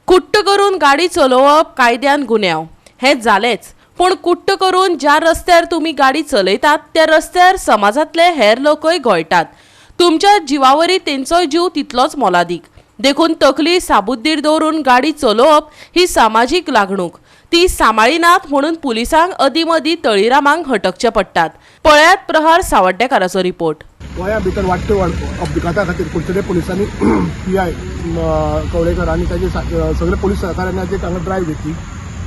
कुट्ट करून गाडी चलोवप कायद्यान गुन्यांव हें जालेंच, पूण कुट्ट करून ज्या रस्त्यार तुमी गाडी चलयतात त्या रस्त्यार समाजांतले हेर लोकय घोळटात. तुमच्या जिवावरी तेंचोय जीव तितलोच मोलादीक. देखून तकली साबुद्दीर दवरून गाडी चलोवप ही सामाजीक लागणूक. ती सांबाळिनात म्हणून पुलिसांक अदीं मदीं तळीरामांक हटकचे पडटात. पळयात प्रहार सावड्डेकाराचो रिपोर्ट. गोंया भितर वाडटे अपघाता खातीर कुडचडे पुलिसांनी पी I Kavlekar आनी ताजे सगळे पोलीस सहकाऱ्यांनी आज एक हांगा ड्रायव्ह घेतली.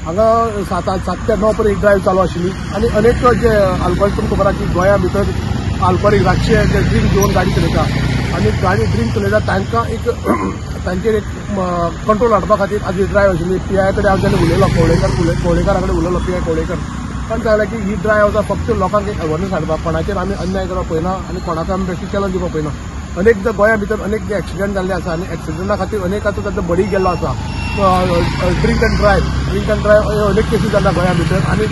हांगा 7 ते 9 पर्यंत एक ड्रायव्ह चालू आशिल्ली आनी अनेक जे अल्कोहोल, तुमकां खबर आसा की गोंया भितर अल्कोहोलीक रातचे जे ड्रिंक घेवन गाडी चलयता आनी गाडी ड्रिंक चलयता, तांकां एक तांचेर एक कंट्रोल हाडपा खातीर आज ही ड्रायव्ह आशिल्ली. पी I कडेन हांव जेन्ना उलयलो, कवळेकारा कडेन उलयलो, पी I Kavlekar, ताणें सांगलें की ही ड्रायव्ह आसा फक्त लोकांक एक अवेरनेस हाडपाक. कोणाचेर आमी अन्याय करपाक पळयना आनी कोणाक आमी बेश्टी चॅलेंज दिवपाक पळयना. अनेकदां गोंया भितर अनेक जे एक्सिडंट जाल्ले आसा आनी एक्सिडंटा खातीर अनेकाचो ताचो बळी गेल्लो आसा. Drink and drive, drink and drive अनेक केसी जाल्या गोंया भितर आनी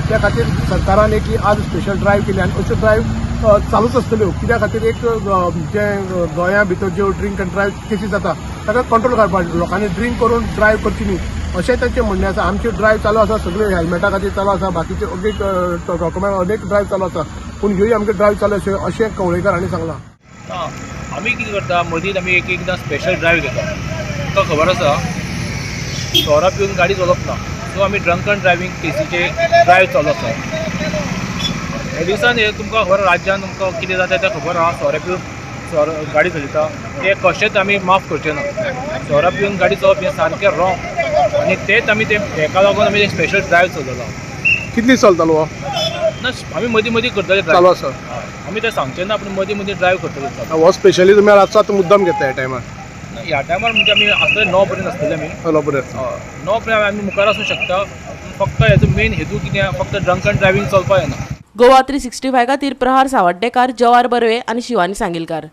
त्या खातीर सरकारान एक ही आज स्पेशल ड्रायव्ह केली आनी अश्यो ड्रायव्ह चालूच आसतल्यो. कित्या खातीर एक जे गोंया भितर ज्यो ड्रिंक अँड ड्रायव्ह केसी जाता ताका कंट्रोल काडपाक, लोकांनी ड्रिंक करून ड्रायव्ह करची न्ही अशें तांचें म्हणणें आसा. आमची ड्रायव्ह चालू आसा, सगळे हेल्मेटा खातीर चालू आसा, बाकीचे अनेक डॉक्युमेंट, अनेक ड्रायव्ह चालू आसा, पूण ह्यो आमची ड्रायव्ह चालू आसा अशें कवळेकर हांणी सांगलां. ना, आमी कितें करता, मदींच आमी एक एकदां स्पेशल ड्रायव्ह घेता. तुमकां खबर आसा, सोरो पिवन गाडी चलोवप ना. सो आमी ड्रंकन ड्रायव्हींग केसीचे ड्रायव्ह चालू आसा हे दिसान. हे तुमकां खबर, राज्यान तुमकां कितें जाता तें खबर आहा. सोरो पिवन सोरो गाडी चलयता ते कशेंच आमी माफ करचे ना. सोरो पिवन गाडी चलोवप हें सारकें रॉंग आनी तेच आमी ते हेका लागून आमी स्पेशल ड्रायव्ह चलयला. कितली चलतालो हो? ना, आमी मदीं मदीं करतले. चालू ड्रायव्ह आसा. आमी ते सांगचे ना, पूण मदीं मदीं ड्रायव्ह करतले चालू. हो स्पेशली तुमी रातचो आतां मुद्दम घेता ह्या टायमार? ना, ह्या टायमार म्हणजे आमी आसतले, 9 पर्यंत आसतले आमी. हॅलो, बरें. हय, 9 पर्यंत आमी मुखार आसूं शकता. फक्त हेजो मेन हेतू कितें आहा, फक्त ड्रंकन ड्रायव्हींग चलपाक येना. गोवा 365 खातीर प्रहार सावड्डेकार, जवार बर्वे आनी शिवानी सांगीलकार.